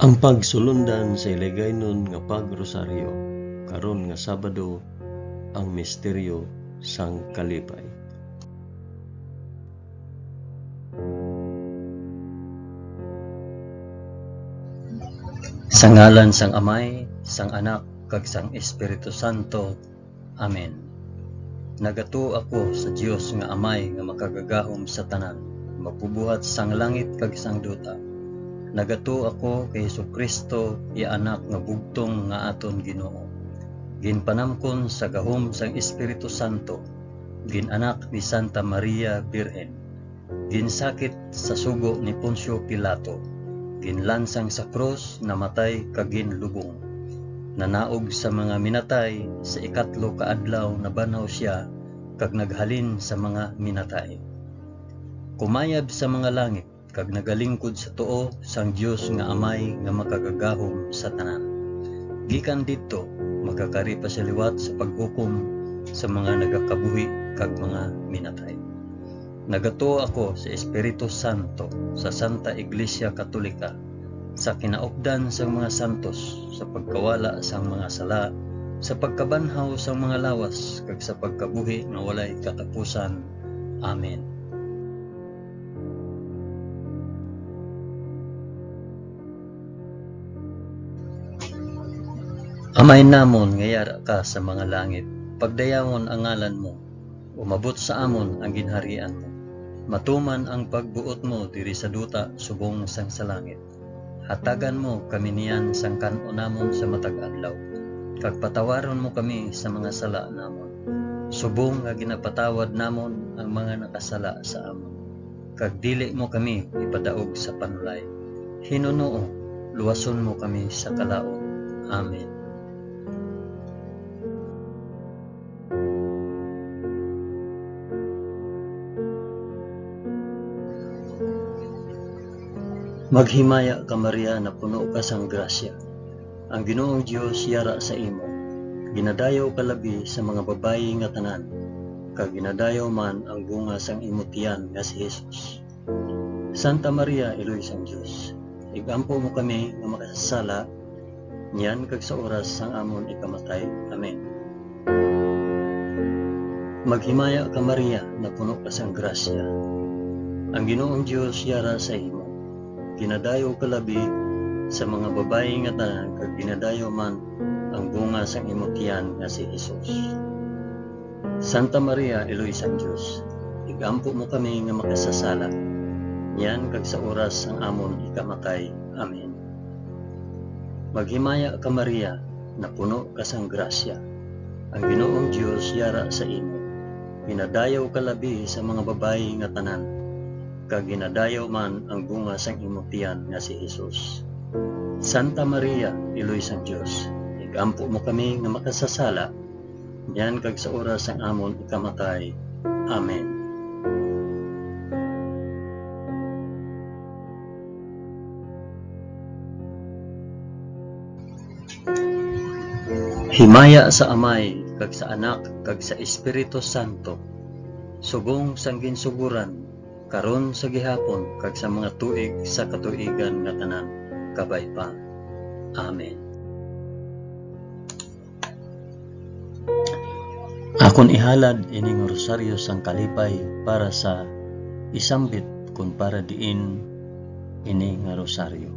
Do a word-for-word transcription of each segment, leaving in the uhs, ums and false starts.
Ang pagsulundan sa Hiligaynon nga pag-rosaryo karon nga Sabado, ang misteryo sang kalipay. Sa ngalan sang Amay, sang Anak, kag sang Espiritu Santo. Amen. Nagatuo ako sa Dios nga Amay nga makagagahom sa tanan, magbubuhat sang langit kag sang duta. Nagatuo ako kay Jesu-Cristo, iya Anak nga bugtong nga aton Ginoo, ginpanamkon sa gahom sang Espiritu Santo, gin-anak ni Santa Maria Birhen, ginsakit sa sugo ni Poncio Pilato, ginlansang sa krus, namatay kag ginlubong. Nanaog sa mga minatay, sa ikatlo ka adlaw nabanhaw sia kag naghalin sa mga minatay. Kumayab sa mga langit kag nagalingkod sa tuo sang Dios nga Amay nga makagagahom sa tanan. Gikan didto, makakari pa sia liwat sa paghukom sa mga nagakabuhi kag mga minatay. Nagatuo ako sa Espiritu Santo, sa Santa Iglesia Katolika, sa kinaupdan sang mga santos, sa pagkawala sang mga sala, sa pagkabanhaw sang mga lawas, kag sa pagkabuhi nga walay katapusan. Amen. Amay namon nga yara ka sa mga langit, pagdayawon ang ngalan mo. Umabot sa amon ang ginharian mo. Matuman ang pagbuot mo diri sa duta subong sang sa langit. Hatagan mo kami niyan sang kan-on namon sa matag adlaw, kag patawaron mo kami sa mga sala namon, subong nga ginapatawad namon ang mga nakasala sa amon. Kag dili mo kami ipadaog sa panulay. Hinunoo, luwason mo kami sa kalaut. Amen. Maghimaya ka, Maria, napuno ka sang grasya. Ang Ginoong Dios yara sa imo. Ginadayaw ka labi sa mga babayi nga tanan, kag ginadayaw man ang bunga sang imo tiyan nga si Jesus. Santa Maria, Iloy sang Dios, ig-ampo mo kami nga makasasala, niyan kag sa oras sang amon ikamatay. Amen. Maghimaya ka, Maria, napuno ka sang grasya. Ang Ginoong Dios yara sa imo. Ginadayaw ka labi sa mga babayi nga tanan, kag ginadayaw man ang bunga sang imo tiyan nga si Jesus. Santa Maria, Iloy sang Dios, ig-ampo mo kami nga makasasala, niyan kag sa oras sang amon ikamatay. Amen. Maghimaya ka, Maria, napuno ka sang grasya. Ang Ginoong Dios yara sa imo. Ginadayaw ka labi sa mga babayi nga tanan, kag ginadayaw man ang bunga sang imo tiyan nga si Jesus. Santa Maria, Iloy sang Dios, ig-ampo mo kami nga makasasala, niyan kag sa oras sang amon ikamatay. Amen. Himaya sa Amay, kag sa Anak, kag sa Espiritu Santo, subong sang ginsugoran, karon, sa gihapon, kag sa mga tuig sa katuigan nga tanan. Kabay pa. Amen. Akon ihalad ini nga rosaryo sang kalipay para sa isambit kon para diin ini nga rosaryo.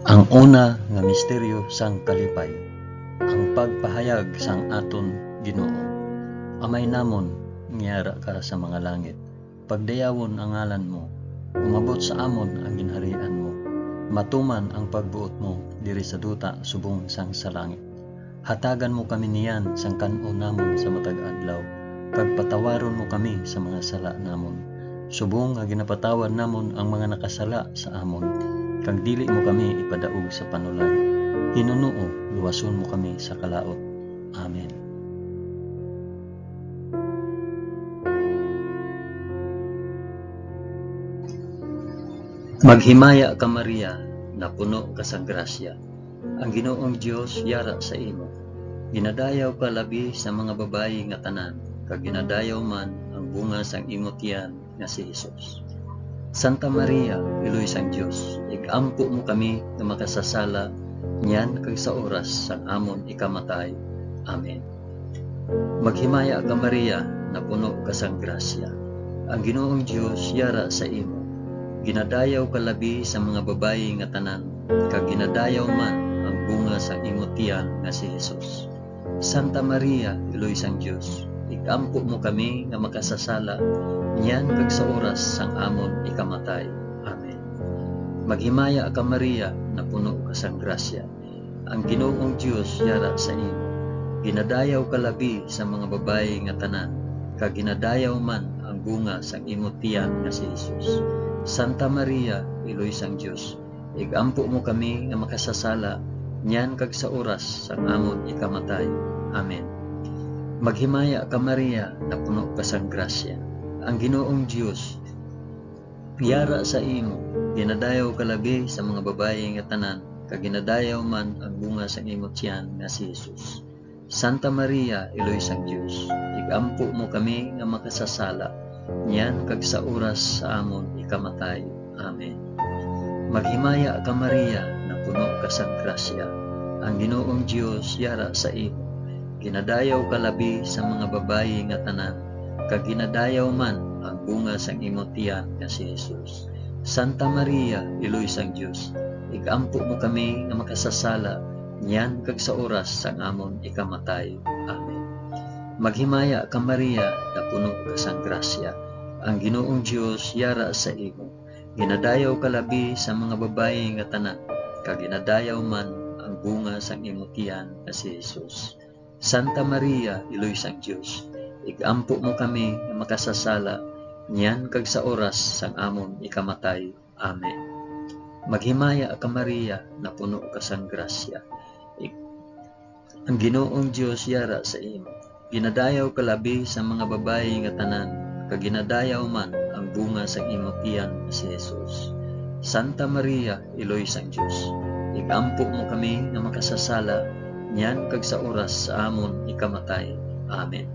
Ang una nga misteryo sang kalipay, ang pagpahayag sang aton Ginoo. Amay namon nga yara ka sa mga langit, pagdayawon ang ngalan mo. Umabot sa amon ang ginharian mo. Matuman ang pagbuot mo diri sa duta subong sang sa langit. Hatagan mo kami niyan sang kan-on namon sa matag adlaw, kag patawaron mo kami sa mga sala namon, subong nga ginapatawad namon ang mga nakasala sa amon, kag dili mo kami ipadaog sa panulay. Hinunoo, luwason mo kami sa kalaut. Amen. Maghimaya ka, Maria, napuno ka sang grasya. Ang Ginoong Dios yara sa imo. Ginadayaw ka labi sa mga babayi nga tanan, kag ginadayaw man ang bunga sang imo tiyan nga si Jesus. Santa Maria, Iloy sang Dios, ig-ampo mo kami nga makasasala niyan kag sa oras sang amon ikamatay. Amen. Maghimaya ka, Maria, napuno ka sang grasya. Ang Ginoong Dios yara sa imo. Ginadayaw ka labi sa mga babayi nga tanan, kag ginadayaw man ang bunga sang imo tiyan nga si Jesus. Santa Maria, Iloy sang Dios, ig-ampo mo kami nga makasasala niyan kag sa oras sang amon ikamatay. Amen. Maghimaya ka, Maria, napuno ka sang grasya. Ang Ginoong Dios yara sa imo. Ginadayaw ka labi sa mga babayi nga tanan, kag ginadayaw man ang bunga sang imo tiyan nga si Jesus. Santa Maria, Iloy sang Dios, ig-ampo mo kami nga makasasala niyan kag sa oras sang amon ikamatay. Amen. Maghimaya ka, Maria, napuno ka sang grasya. Ang Ginoong Dios yara sa imo. Ginadayaw ka labi sa mga babayi nga tanan, kag ginadayaw man ang bunga sang imo tiyan nga si Jesus. Santa Maria, Iloy sang Dios, ig-ampo mo kami nga makasasala, niyan kag sa oras sa amon ikamatay. Amen. Maghimaya ka, Maria, napuno ka sang grasya. Ang Ginoong Dios yara sa imo. Ginadayaw ka labi sa mga babayi nga tanan, kag ginadayaw man ang bunga sang imo tiyan nga si Jesus. Santa Maria, Iloy sang Dios, ig-ampo mo kami nga makasasala, niyan kag sa oras sang amon ikamatay. Amen. Maghimaya ka, Maria, napuno ka sang grasya. Ang Ginoong Dios yara sa imo. Ginadayaw ka labi sa mga babayi nga tanan, kag ginadayaw man ang bunga sang imo tiyan nga si Jesus. Santa Maria, Iloy sang Dios, ig-ampo mo kami nga makasasala, niyan kag sa oras sang amon ikamatay. Amen. Maghimaya ka, Maria, napuno ka sang grasya. Ig-, ang Ginoong Dios yara sa imo. Ginadayaw ka labi sa mga babayi nga tanan, kag ginadayaw man ang bunga sang imo tiyan nga si Jesus. Santa Maria, Iloy sang Dios, ig-ampo mo kami nga makasasala, niyan kag sa oras sa amon ikamatay. Amen.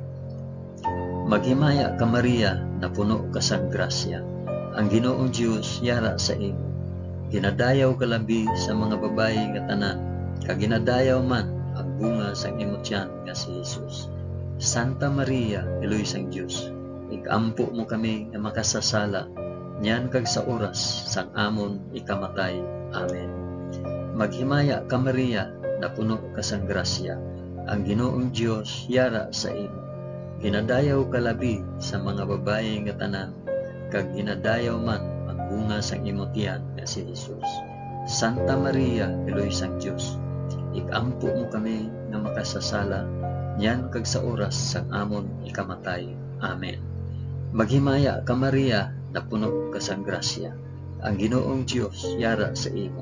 Maghimaya ka, Maria, napuno ka sang grasya. Ang Ginoong Dios yara sa imo. Ginadayaw ka labi sa mga babayi nga tanan, kag ginadayaw man ang bunga sang imo tiyan nga si Jesus. Santa Maria, Iloy sang Dios, ig-ampo mo kami nga makasasala, niyan kag sa oras sang amon ikamatay. Amen. Maghimaya ka, Maria, napuno ka sang grasya. Ang Ginoong Dios yara sa imo. Ginadayaw ka labi sa mga babayi nga tanan, kag ginadayaw man ang bunga sang imo tiyan nga si Jesus. Santa Maria, Iloy sang Dios, ig-ampo mo kami nga makasasala, niyan kag sa oras sang amon ikamatay. Amen. Maghimaya ka, Maria, napuno ka sang grasya. Ang Ginoong Dios yara sa imo.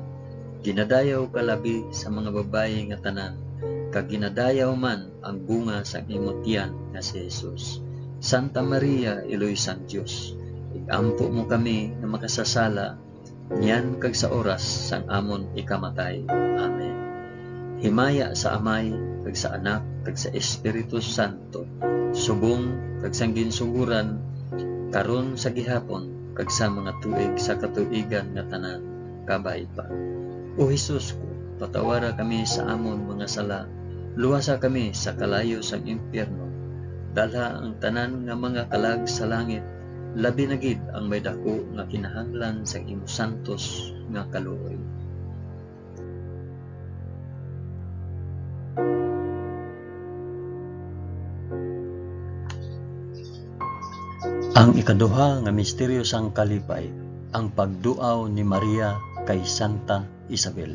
Ginadayaw ka labi sa mga babayi nga tanan, kag ginadayaw man ang bunga sang imo tiyan nga si Jesus. Santa Maria, Iloy sang Dios, ig-ampo mo kami nga makasasala, niyan kag sa oras sang amon ikamatay. Amen. Himaya sa Amay, kag sa Anak, kag sa Espiritu Santo, subong kag sang ginsugoran, karon, sa gihapon, kag sa mga tuig sa katuigan nga tanan. Kabay pa. O Jesus ko, patawara kami sa amon mga sala, luwasa kami sa kalayo sang impyerno, dalha ang tanan nga mga kalag sa langit, labi na gid ang may daku nga kinahanglan sang imo santos nga kaluoy. Ang ikaduha nga misteryo sang kalipay, ang pagduaw ni Maria kay Santa Isabel.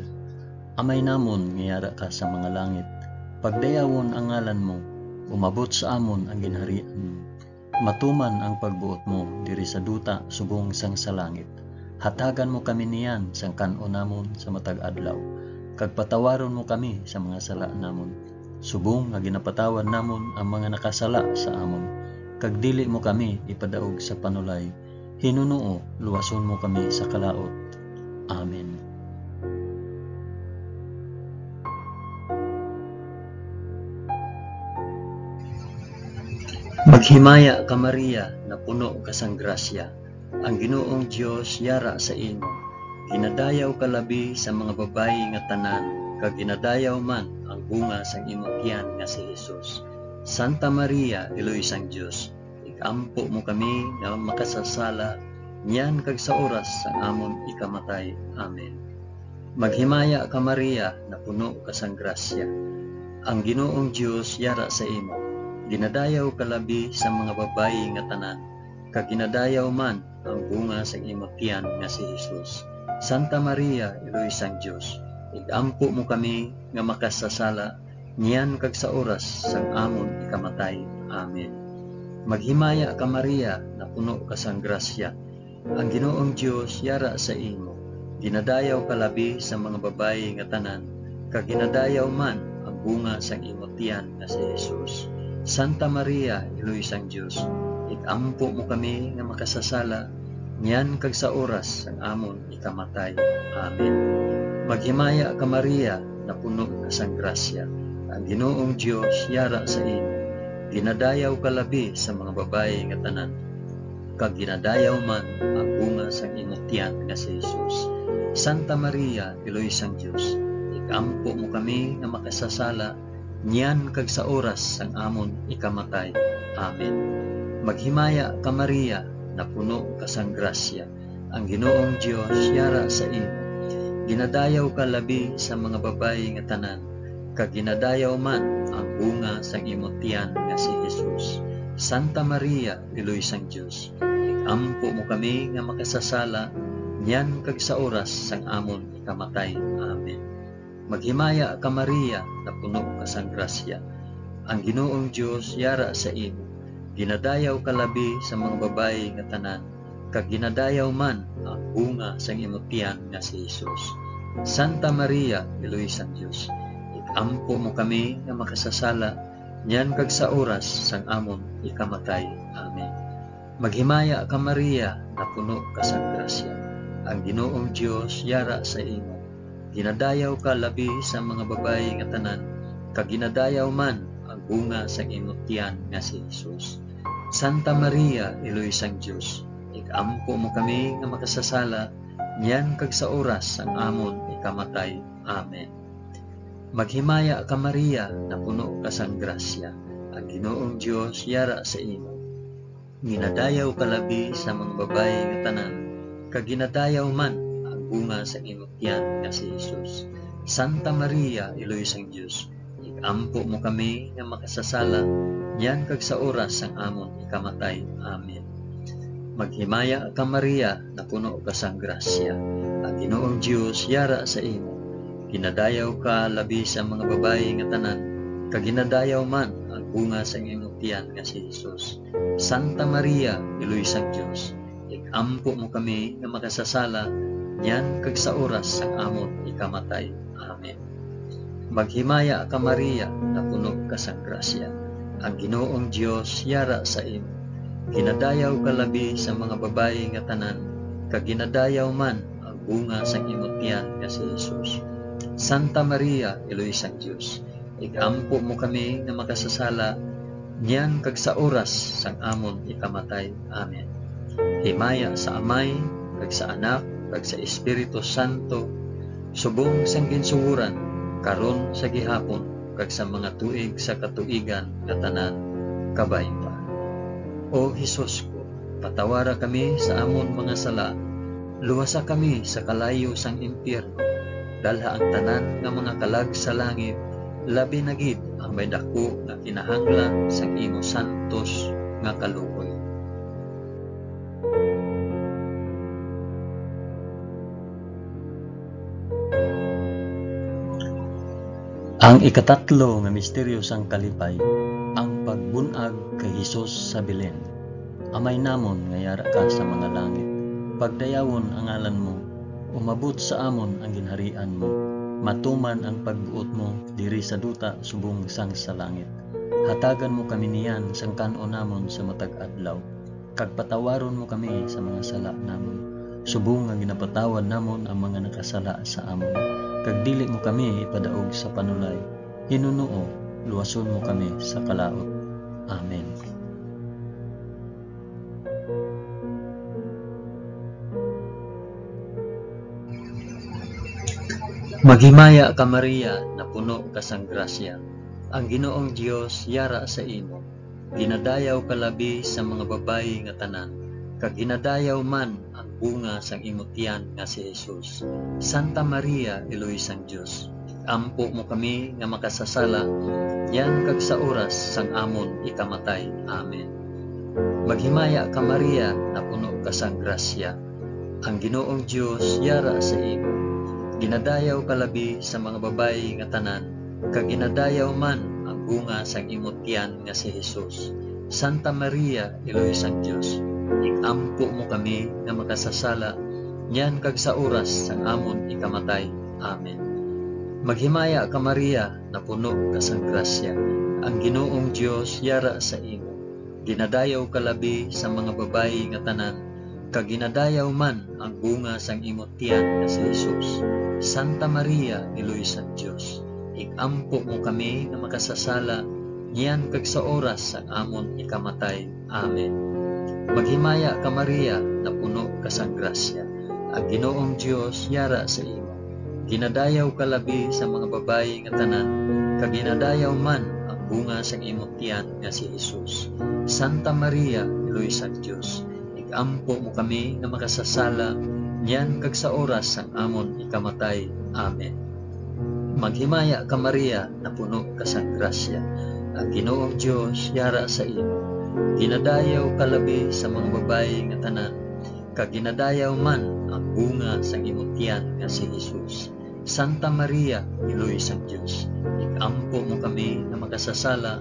Amay namon nga yara ka sa mga langit, pagdayawon ang ngalan mo, umabot sa amon ang ginharian mo. Matuman ang pagbuot mo diri sa duta subong sang sa langit. Hatagan mo kami niyan sang kan-on namon sa matag adlaw, kag patawaron mo kami sa mga sala namon, subong nga ginapatawad namon ang mga nakasala sa amon, kag dili mo kami ipadaog sa panulay. Hinunoo, luwason mo kami sa kalaut. Amen. Maghimaya ka, Maria, napuno ka sang grasya, ang Ginoong Dios yara sa imo. Ginadayaw ka labi sa mga babayi nga tanan, kag ginadayaw man ang bunga sang imo tiyan nga si Jesus. Santa Maria, Iloy sang Dios, ig-ampo mo kami nga makasasala, niyan kag sa oras sang amon ikamatay. Amen. Maghimaya ka, Maria, napuno ka sang grasya. Ang Ginoong Dios yara sa imo. Ginadayaw ka labi sa mga babayi nga tanan, kag ginadayaw man ang bunga sang imo tiyan nga si Jesus. Santa Maria, Iloy sang Dios, ig-ampo mo kami nga makasasala, niyan kag sa oras sang amon ikamatay. Amen. Maghimaya ka, Maria, napuno ka sang grasya. Ang Ginoong Dios yara sa imo. Ginadayaw ka labi sa mga babayi nga tanan, kag ginadayaw man ang bunga sang imo tiyan nga si Jesus. Santa Maria, Iloy sang Dios, ig-ampo mo kami nga makasasala, niyan kag sa oras sang amon ikamatay. Amen. Maghimaya ka, Maria, napuno ka sang grasya. Ang Ginoong Dios yara sa imo. Ginadayaw ka labi sa mga babayi nga tanan, kag ginadayaw man ang bunga sang imo tiyan nga si Jesus. Santa Maria, Iloy sang Dios, ig-ampo mo kami nga makasasala, niyan kag sa oras sang amon ikamatay. Amen. Maghimaya ka, Maria, napuno ka sang grasya. Ang Ginoong Dios yara sa imo. Ginadayaw ka labi sa mga babayi nga tanan, kag ginadayaw man ang bunga sang imo tiyan nga si Jesus. Santa Maria, Iloy sang Dios, ig-ampo mo kami nga makasasala, niyan kag sa oras sang amon ikamatay. Amen. Maghimaya ka, Maria, napuno ka sang grasya. Ang Ginoong Dios yara sa imo. Ginadayaw ka labi sa mga babayi nga tanan, kag ginadayaw man ang bunga sang imo tiyan nga si Jesus. Santa Maria, Iloy sang Dios, ig-ampo mo kami nga makasasala, niyan kag sa oras sang amon ikamatay. Amen. Maghimaya ka, Maria, napuno ka sang grasya. Ang Ginoong Dios yara sa imo. Ginadayaw ka labi sa mga babayi nga tanan, kag ginadayaw man ang bunga sang imo tiyan nga si Jesus. Santa Maria, Iloy sang Dios, ig-ampo mo kami nga makasasala, niyan kag sa oras sang amon ikamatay. Amen. Maghimaya ka, Maria, napuno ka sang grasya. Ang Ginoong Dios yara sa imo. Ginadayaw ka labi sa mga babayi nga tanan, kag ginadayaw man ang bunga sang imo tiyan nga si Jesus. Santa Maria, Iloy sang Dios, ig-ampo mo kami nga makasasala, niyan kag sa oras sang amon ikamatay. Amen. Maghimaya ka, Maria, napuno ka sang grasya. Ang Ginoong Dios yara sa imo. Ginadayaw ka labi sa mga babayi nga tanan, kag ginadayaw man ang bunga sang imong tiyan nga si Jesus. Santa Maria, Iloy sang Dios, ig-ampo mo kami nga makasasala, niyan kag sa oras sang amon ikamatay. Amen. Maghimaya ka, Maria, napuno ka sang grasya. Ang Ginoong Dios yara sa imo. Ginadayaw ka labi sa mga babayi nga tanan, kag ginadayaw man ang bunga sang imo tiyan nga si Jesus. Santa Maria, Iloy sang Dios, ig-ampo mo kami nga makasasala, niyan kag sa oras sang amon ikamatay. Amen. Himaya sa Amay, kag sa Anak, kag sa Espiritu Santo, subong sang ginsugoran, karon, sa gihapon, kag sa mga tuig sa katuigan nga tanan. Kabay pa. O Jesus ko, patawara kami sa amon mga sala, luwasa kami sa kalayo sang impyerno, dalha ang tanan nga mga kalag sa langit, labi na gid ang may daku nga kinahanglan sang imo santos nga kaluoy. Ang ikatatlo nga misteryo sang kalipay, ang pagbun-ag kay Jesus sa Belen. Amay namon nga yara ka sa mga langit, pagdayawon ang ngalan mo, umabot sa amon ang ginharian mo, matuman ang pagbuot mo diri sa duta subong sang sa langit. Hatagan mo kami niyan sang kan-on namon sa matag adlaw, kag patawaron mo kami sa mga sala namon, subong nga ginapatawad namon ang mga nakasala sa amon, kag dili mo kami ipadaog sa panulay, hinunoo, luwason mo kami sa kalaut. Amen. Maghimaya ka, Maria, napuno ka sang grasya. Ang Ginoong Dios yara sa imo. Ginadayaw ka labi sa mga babayi nga tanan, kag ginadayaw man ang bunga sang imo tiyan nga si Jesus. Santa Maria, Iloy sang Dios, ig-ampo mo kami nga makasasala, niyan kag sa oras sang amon ikamatay. Amen. Maghimaya ka, Maria, napuno ka sang grasya. Ang Ginoong Dios yara sa imo. Ginadayaw ka labi sa mga babayi nga tanan, kag ginadayaw man ang bunga sang imo tiyan nga si Jesus. Santa Maria, Iloy sang Dios, ig-ampo mo kami nga makasasala, niyan kag sa oras sang amon ikamatay. Amen. Maghimaya ka, Maria, napuno ka sang grasya. Ang Ginoong Dios yara sa imo. Ginadayaw ka labi sa mga babayi nga tanan, kag ginadayaw man ang bunga sang imo tiyan nga si Jesus. Santa Maria, Iloy sang Dios, ig-ampo mo kami nga makasasala, niyan kag sa oras sang amon ikamatay. Amen. Maghimaya ka, Maria, napuno ka sang grasya. Ang Ginoong Dios yara sa imo. Ginadayaw ka labi sa mga babayi nga tanan, kag ginadayaw man ang bunga sang imo tiyan nga si Jesus. Santa Maria, Iloy sang Dios, ig-ampo mo kami nga makasasala, niyan kag sa oras sang amon ikamatay. Amen. Maghimaya ka, Maria, napuno ka sang grasya. Ang Ginoong Dios yara sa imo. Ginadayaw ka labi sa mga babayi nga tanan, kag ginadayaw man ang bunga sang imo tiyan nga si Jesus. Santa Maria, Iloy sang Dios, ig-ampo mo kami nga makasasala,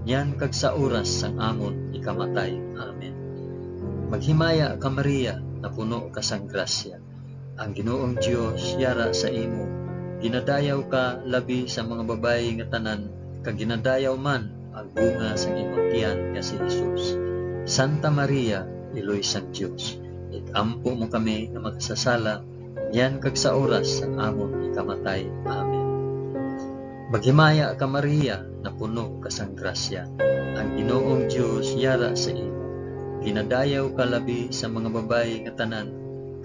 niyan kag sa oras sang amon ikamatay. Amen. Maghimaya ka, Maria, napuno ka sang grasya. Ang Ginoong Dios yara sa imo. Ginadayaw ka labi sa mga babayi nga tanan, kag ginadayaw man ang bunga sang imo tiyan nga si Jesus. Santa Maria, Iloy sang Dios, ig-ampo mo kami nga makasasala, niyan kag sa oras sang amon ikamatay. Amen. Maghimaya ka, Maria, napuno ka sang grasya. Ang Ginoong Dios yara sa imo. Ginadayaw ka labi sa mga babayi nga tanan,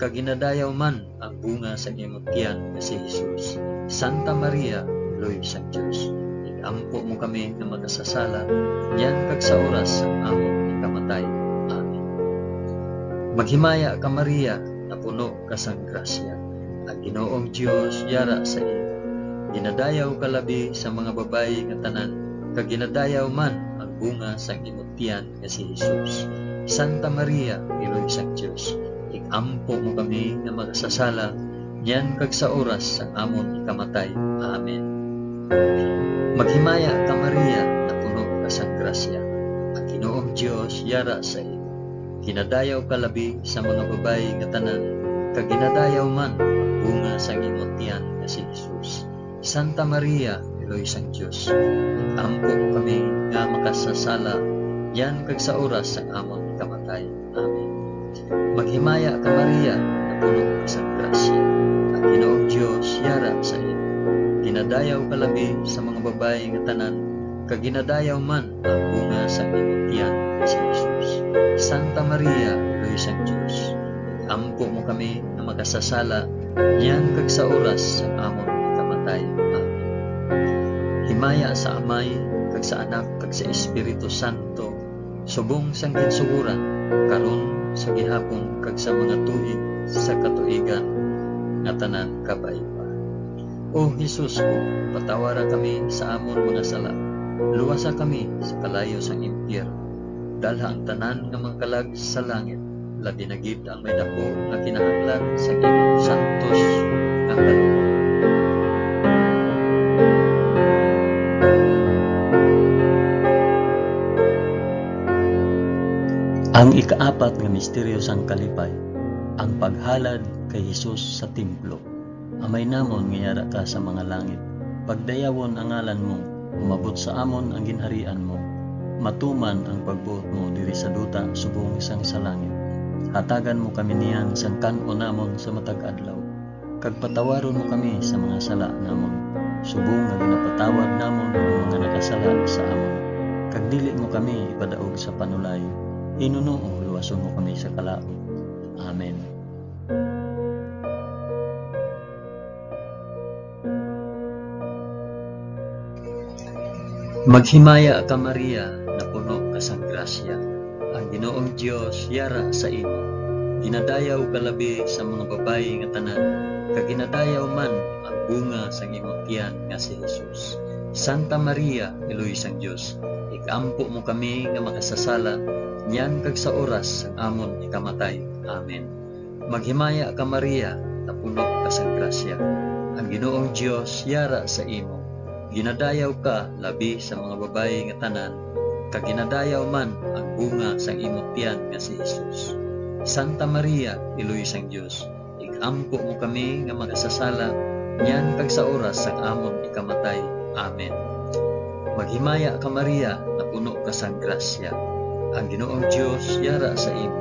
kag ginadayaw man ang bunga sang imo tiyan nga si Jesus. Santa Maria, Iloy sang Dios, ig-ampo mo kami nga makasasala, niyan kag sa oras sang amon ikamatay. Amen. Maghimaya ka, Maria, napuno ka sang grasya. Ang Ginoong Dios yara sa imo. Ginadayaw ka labi sa mga babayi nga tanan, kag ginadayaw man ang bunga sang imo tiyan nga si Jesus. Santa Maria, Iloy sang Dios, ig-ampo mo kami nga makasasala, niyan kag sa oras sang amon ikamatay. Amen. Maghimaya ka, Maria, napuno ka sang grasya. Ang Ginoong Dios yara sa imo. Ginadayaw ka labi sa mga babayi nga tanan, kag ginadayaw man ang bunga sang imo tiyan nga si Jesus. Santa Maria, Iloy sang Dios, ampo mo kami nga makasasala, niyan kag sa oras sang amon ikamatay. Amen. Maghimaya ka, Maria, napuno ka sang grasya. Ang Ginoong Dios yara sa imo. Ginadayaw ka labi sa mga babayi nga tanan, kag ginadayaw man ang bunga sang imo tiyan nga si Jesus. Santa Maria, Iloy sang Dios, ampo mo kami nga makasasala, niyan kag sa oras sang amon ikamatay. Amen. Himaya sa Amay, kag sa Anak, kag sa Espiritu Santo, subong sang ginsugoran, karon, sa gihapon, kag sa mga tuig sa katuigan nga tanan. Kabay pa. O Jesus ko, patawara kami sa amon mga sala, luwasa kami sa kalayo sang impyerno, dalha ang tanan nga mga kalag sa langit, labi na gid ang may daku nga kinahanglan sa imong santos nga kaluoy. Ang ikaapat nga misteryo sang kalipay, ang paghalad kay Jesus sa templo. Amay namon nga yara ka sa mga langit, pagdayawon ang ngalan mo, umabot sa amon ang ginharian mo, matuman ang pagbuot mo diri sa duta subong sang sa langit. Hatagan mo kami niyan sang kan-on namon sa matag adlaw, kag patawaron mo kami sa mga sala namon, subong nga ginapatawad namon ang mga nakasala sa amon. Kag dili mo kami ipadaog sa panulay, hinunoo luwason mo kami sa kalaut. Amen. Maghimaya ka, Maria, napuno ka sang grasya. Ang Ginoong Dios yara sa imo. Ginadayaw ka labi sa mga babayi nga tanan, kag ginadayaw man ang bunga sang imong tiyan nga si Jesus. Santa Maria, Iloy sang Dios, ig-ampo mo kami nga makasasala, niyan kag sa oras sang amon ikamatay. Amen. Maghimaya ka, Maria, napuno ka sang grasya. Ang Ginoong Dios yara sa imo. Ginadayaw ka labi sa mga babayi nga tanan, kag ginadayaw man ang bunga sang imong tiyan nga si Jesus. Santa Maria, Iloy sang Dios, ig-ampo mo kami nga makasasala, niyan kag sa oras sang amon ikamatay. Amen. Maghimaya ka, Maria, napuno ka sang grasya. Ang Ginoong Dios yara sa imo.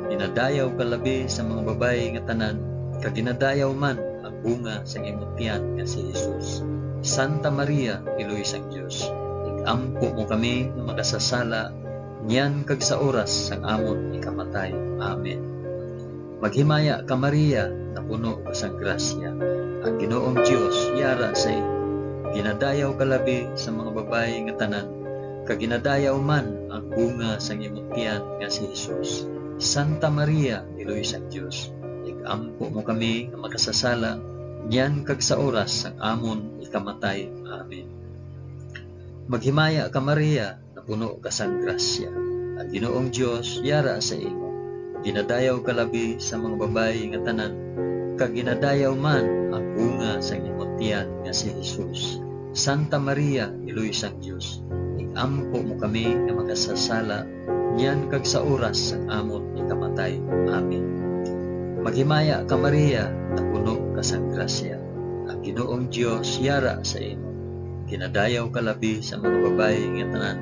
Ginadayaw ka labi sa mga babayi nga tanan, kag ginadayaw man ang bunga sang imong tiyan nga si Jesus. Santa Maria, Iloy sang Dios, ig-ampo mo kami nga makasasala, niyan kag sa oras sang amon ikamatay. Amen. Maghimaya ka, Maria, napuno ka sang grasya. Ang Ginoong Dios yara sa imo. Ginadayaw ka labi sa mga babayi nga tanan, kag ginadayaw man ang bunga sang imong tiyan nga si Jesus. Santa Maria, Iloy sang Dios, ig-ampo mo kami nga makasasala, niyan kag sa oras sang amon ikamatay. Amen. Maghimaya ka, Maria, napuno ka sang grasya. Ang Ginoong Dios yara sa imo. Ginadayaw ka labi sa mga babayi nga tanan, kag ginadayaw man ang bunga sang imong tiyan nga si Jesus. Santa Maria, Iloy sang Dios, ig-ampo mo kami nga makasasala, niyan kag sa oras sang amon ikamatay. Amen. Maghimaya ka, Maria, napuno ka sang grasya. Ang Ginoong Dios yara sa imo. Ginadayaw ka labi sa mga babayi nga tanan,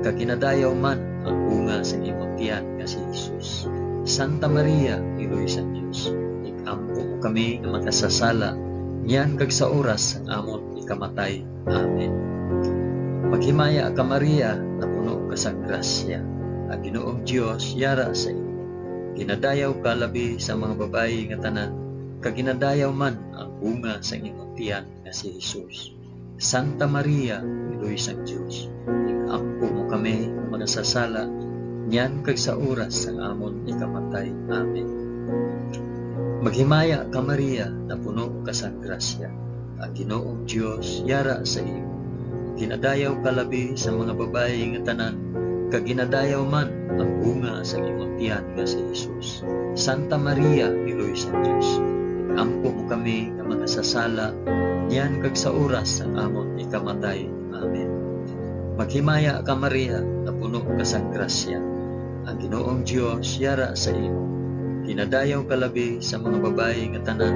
kag ginadayaw man ang bunga sang imong tiyan nga si Jesus. Santa Maria, Iloy sang Dios, ig-ampo mo kami nga makasasala, niyan kag sa oras sang amon ikamatay. Amen. Maghimaya ka, Maria, napuno ka sang grasya. Ang Ginoong Dios yara sa imo. Ginadayaw ka labi sa mga babayi nga tanan, kag ginadayaw man ang bunga sang imong tiyan nga si Jesus. Santa Maria, Iloy sang Dios, ig-ampo mo kami nga makasasala, niyan kag sa oras sang amon ikamatay. Amen. Maghimaya ka, Maria, napuno ka sang grasya. Ang Ginoong Dios yara sa imo. Ginadayaw ka labi sa mga babayi nga tanan, kag ginadayaw man ang bunga sang imong tiyan nga si Jesus. Santa Maria, Iloy sang Dios, ig-ampo mo kami nga makasasala, niyan kag sa oras sang amon ikamatay. Amen. Maghimaya ka, Maria, napuno ka sang grasya. Ang Ginoong Dios yara sa imo. Ginadayaw ka labi sa mga babayi nga tanan,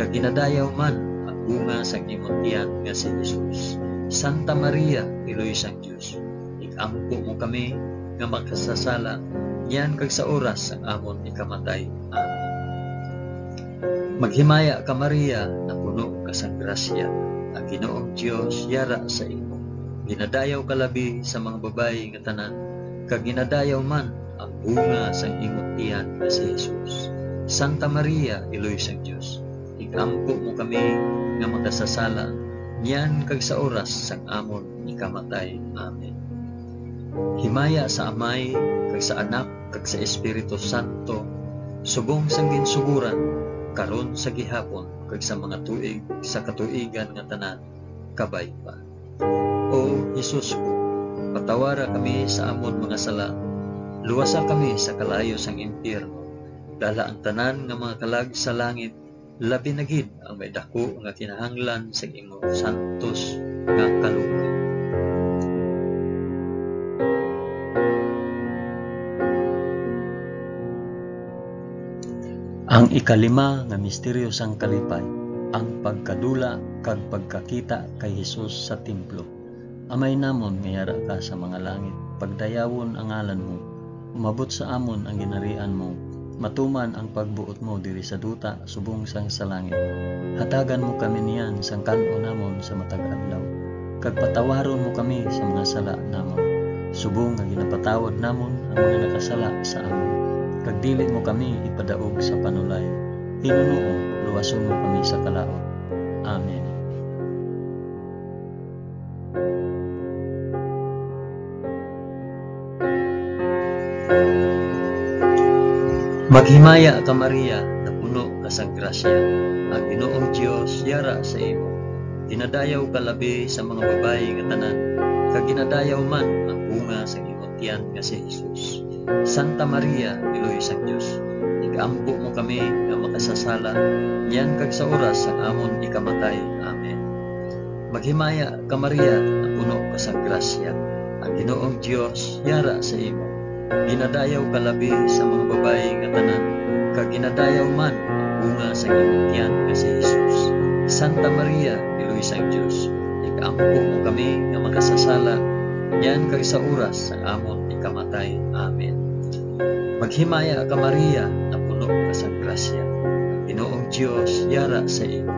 kag ginadayaw man ang bunga sang imong tiyan nga si Jesus. Santa Maria, Iloy sang Dios, ig-ampo mo kami nga makasasala, niyan kag sa oras sang amon ikamatay. Amen. Maghimaya ka, Maria, napuno ka sang grasya. Ang Ginoong Dios yara sa imo. Ginadayaw ka labi sa mga babayi nga tanan, kag ginadayaw man ang bunga sang imong tiyan nga si Jesus. Santa Maria, Iloy sang Dios, ig-ampo mo kami nga makasasala, niyan kag sa oras sang amon ikamatay. Amen. Himaya sa Amay, kag sa Anak, kag sa Espiritu Santo, subong sang ginsugoran, karon, sa gihapon, kag sa mga tuig sa katuigan nga tanan. Kabay pa. O Jesus ko, patawara kami sa amon mga sala, luwasa kami sa kalayo sang impyerno, dala ang tanan nga mga kalag sa langit, labi na gid ang may daku nga kinahanglan sa imong santos nga kaluoy. Ang ikalima nga misteryo sang kalipay, ang pagkadula kag pagkakita kay Jesus sa templo. Amay namon nga yara ka sa mga langit, pagdayawon ang ngalan mo. Umabot sa amon ang ginharian mo. Matuman ang pagbuot mo diri sa duta subong sang sa langit. Hatagan mo kami niyan sang kan-o namon sa matag adlaw, kag patawaron mo kami sa mga sala namon, subong nga ginapatawad namon ang mga nakasala sa amon. Kag dili mo kami ipadaog sa panulay. Hinunoo, luwason mo kami sa kalaut. Amen. Maghimaya ka, Maria, napuno ka sang grasya, ang Ginoong Dios yara sa imo. Ginadayaw ka labi sa mga babayi nga tanan, kag ginadayaw man ang bunga sang imong tiyan nga si Jesus. Santa Maria, Iloy sang Dios, igampo mo kami nga makasasala, niyan kag sa oras sang amon ikamatay. Amen. Maghimaya ka, Maria, napuno ka sang grasya, ang Ginoong Dios yara sa imo. Ginadayaw ka labi sa mga babayi nga tanan, kag ginadayaw man ang bunga sang imong tiyan nga si Jesus. Santa Maria, Iloy sang Dios, igampo mo kami nga makasasala, niyan kag sa oras sang amon ikamatay. Amen. Maghimaya ka, Maria, napuno ka sang grasya, ang Ginoong Dios yara sa imo.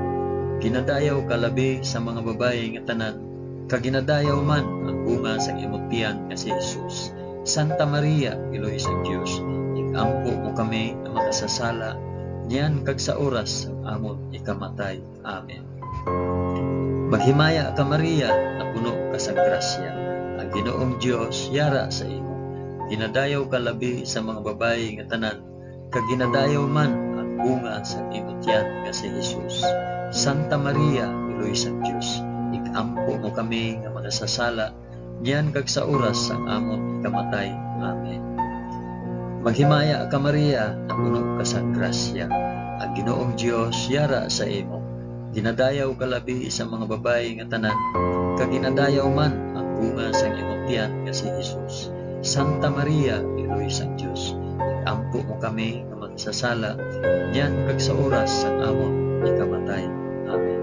Ginadayaw ka labi sa mga babayi nga tanan, kag ginadayaw man ang bunga sang imong tiyan nga si Jesus. Santa Maria, Iloy sang Dios, igampo mo kami nga makasasala, niyan kag sa oras sang amon ikamatay. Amen. Maghimaya ka, Maria, napuno ka sang grasya, ang Ginoong Dios yara sa imo. Ginadayaw ka labi sa mga babayi nga tanan, kag ginadayaw man ang bunga sang imong tiyan nga si Jesus. Santa Maria, Iloy sang Dios, igampo mo kami nga makasasala, niyan kag sa oras sang amon ikamatay. Amen. Maghimaya ka, Maria, napuno ka sang grasya, ang Ginoong Dios yara sa imo. Ginadayaw ka labi sa mga babayi nga tanan, kag ginadayaw man ang bunga sang imong tiyan nga si Jesus. Santa Maria, Iloy sang Dios, igampo mo kami nga makasasala, niyan kag sa oras sang amon ikamatay. Amen.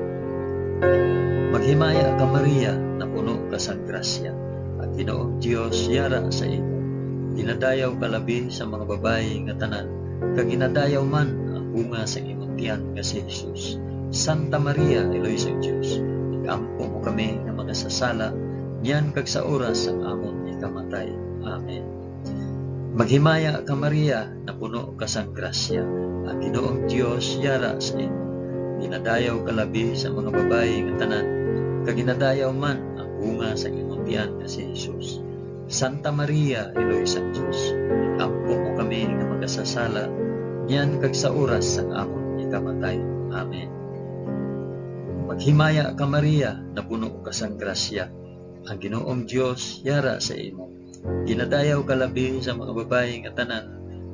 Maghimaya ka, Maria, napuno ka sang grasya, ang Ginoong Dios yara sa imo. Ginadayaw ka labi sa mga babayi nga tanan, kag ginadayaw man ang bunga sang imong tiyan nga si Jesus. Santa Maria, Iloy sang Dios, igampo mo kami nga makasasala, niyan kag sa oras sang amon ikamatay. Amen. Maghimaya ka, Maria, napuno ka sang grasya, ang Ginoong Dios yara sa imo. Ginadayaw ka labi sa mga babayi nga tanan, kag ginadayaw man ang bunga sa imong tiyan nga si Jesus. Santa Maria, Iloy sang Dios, igampo mo kami nga makasasala, niyan kag sa oras sang amon ikamatay. Amen. Maghimaya ka, Maria, napuno ka sang grasya, ang Ginoong Dios yara sa imo. Ginadayaw ka labi sa mga babayi nga tanan,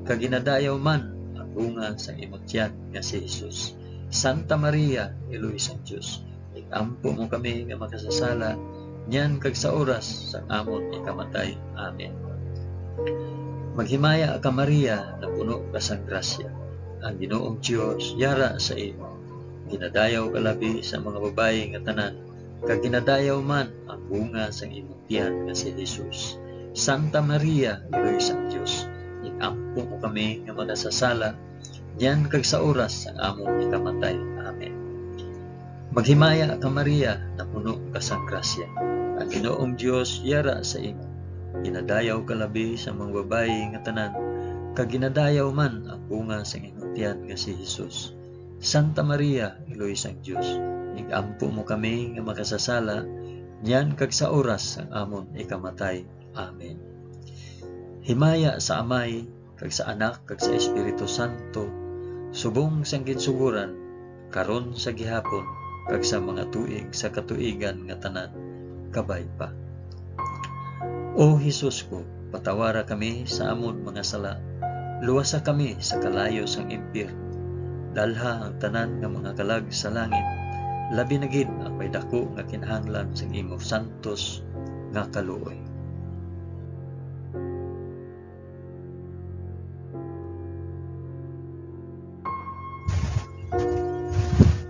kag ginadayaw man ang bunga sang imong tiyan nga si Jesus. Santa Maria, Iloy sang Dios, igampo mo kami nga makasasala, niyan kag sa oras sang amon ikamatay. Amen. Maghimaya ka, Maria, napuno ka sang grasya, ang Ginoong Dios yara sa imo. Ginadayaw ka labi sa mga babayi nga tanan, kag ginadayaw man ang bunga sang imong tiyan nga si Jesus. Santa Maria, Iloy sang Dios, igampo mo kami nga makasasala, niyan kag sa oras sang amon ikamatay. Amen. Maghimaya ka, Maria, napuno ka sang grasya, ang Ginoong Dios yara sa imo. Ginadayaw ka labi sa mga babayi nga tanan, kag ginadayaw man ang bunga sang imong tiyan nga si Jesus. Santa Maria, Iloy sang Dios, igampo mo kami nga makasasala, niyan kag sa oras sang amon ikamatay. Amen. Himaya sa Amay, kag sa Anak, kag sa Espiritu Santo, subong sang ginsugoran, karon, sa gihapon, kag sa mga tuig sa katuigan nga tanan. Kabay pa. O Jesus ko, patawara kami sa amon mga sala, luwasa kami sa kalayo sang impyerno, dalha ang tanan nga mga kalag sa langit, labi na gid ang may daku nga kinahanglan sang imo santos nga kaluoy.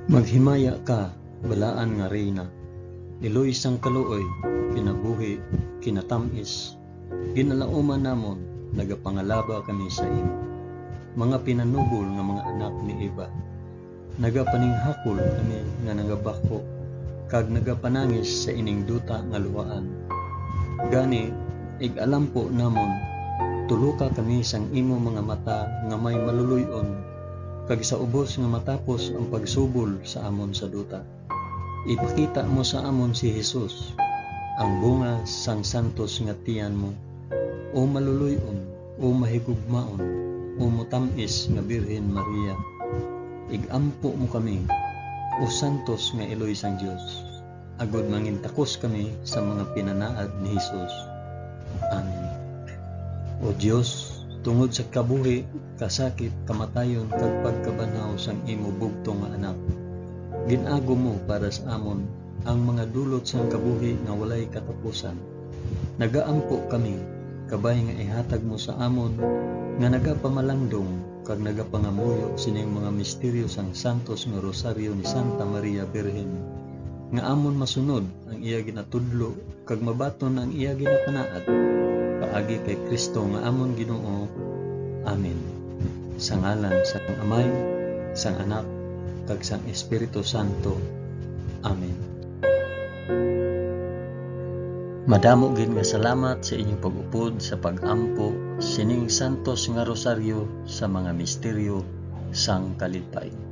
Maghimaya ka, balaan nga Reyna, iloy sang kaluoy, kinabuhi, kinatamis, ginalauman namon, nagapangalaba kami sa imo. Mga pinanubol nga mga anak ni Eva, nagapaninghakol kami nga nagabakho, kag nagapanangis sa ining duta nga luhaan. Gani, ig-alampo namon, tuloka kami sang imo mga mata nga may maluloy-on, kag sa ubos nga matapos ang pagsubol sa amon sa duta, ipakita mo sa amon si Jesus, ang bunga sang santos nga tiyan mo, o maluloy-on, O mahigugmaon, o matam-is nga Birhen Maria, ig-ampo mo kami, o santos nga iloy sang Dios, agod mangintakos kami sa mga pinanaad ni Jesus. Amen. O Dios, tungod sa kabuhi, kasakit, kamatayon, kag pagkabanhaw sang imo bugtong nga Anak, gin-agom mo para sa amon ang mga dulot sang kabuhi nga walay katapusan. Nagaampo kami, kabay nga ihatag mo sa amon nga nagapamalangdong kag nagapangamuyo sining mga misteryo sang santos nga Rosaryo ni Santa Maria Birhen, nga amon masunod ang iya ginatudlo kag mabaton ang iya ginapanaad, paagi kay Cristo nga amon Ginoo. Amen. Sa ngalan sang Amay, sang Anak, kag sang Espiritu Santo. Amen. Madamo gid nga salamat sa inyong pag-upod sa pag-ampo sining santos nga rosaryo sa mga misteryo sang kalipay.